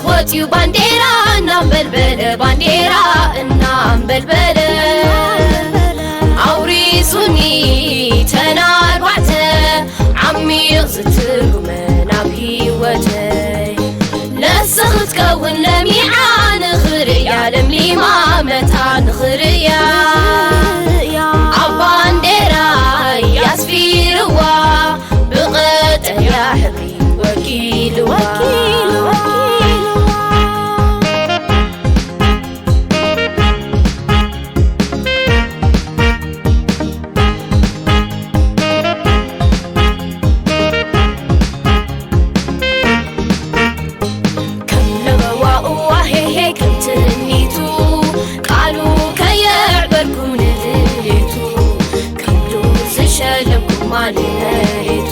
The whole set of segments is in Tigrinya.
ወፂኡ ባንዴራ እናንበልበለ፣ ባንዴራ እናንበልበለ፣ ኣውሪሱኒ ተናግባዕተ፣ ዓሚቕ ዝትርጉመ ናብ ህይወተይ። ነስ ክትከውን ለሚዓ ንኽርእያ፣ ለምሊማ መታ ንኽርእያ፣ ኣብ ባንዴራ ያስፊርዋ፣ ብቐጠልያ ሕብሪ ወኪልዋ። ከም ለበዋኡ ዋሄሄ ከም ትንኒቱ፣ ቃሉ ከየዕበርኩ ንድሌቱ፣ ከብዱ ዝሸለምኩ ማንነቱ።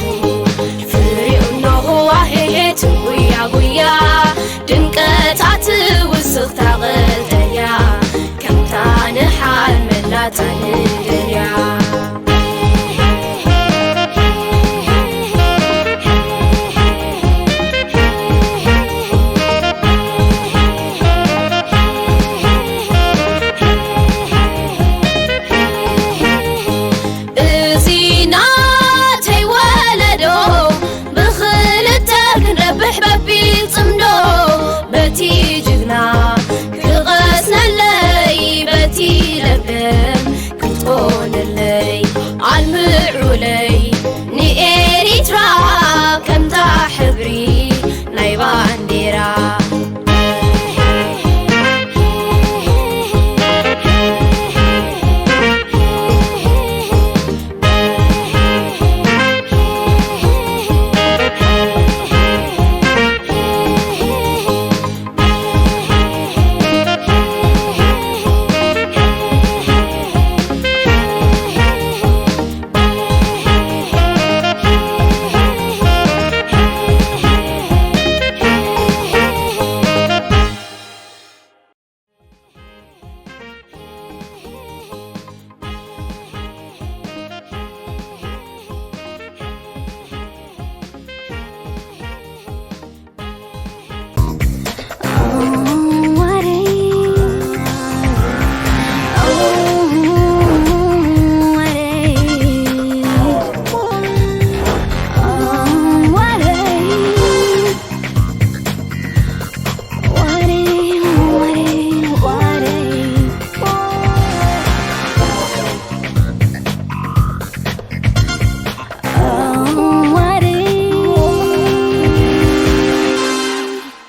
ፍሬኡ እነሆ ዋሄሄ ትጉያ ጉያ፣ ድምቀታ ትውስኽታ ቐጠልያ፣ ከምታ ንሓልመላ ፃንደልያ። እዚ ናተይ ወለዶ ብኽልተ ክንረብሕ በቢ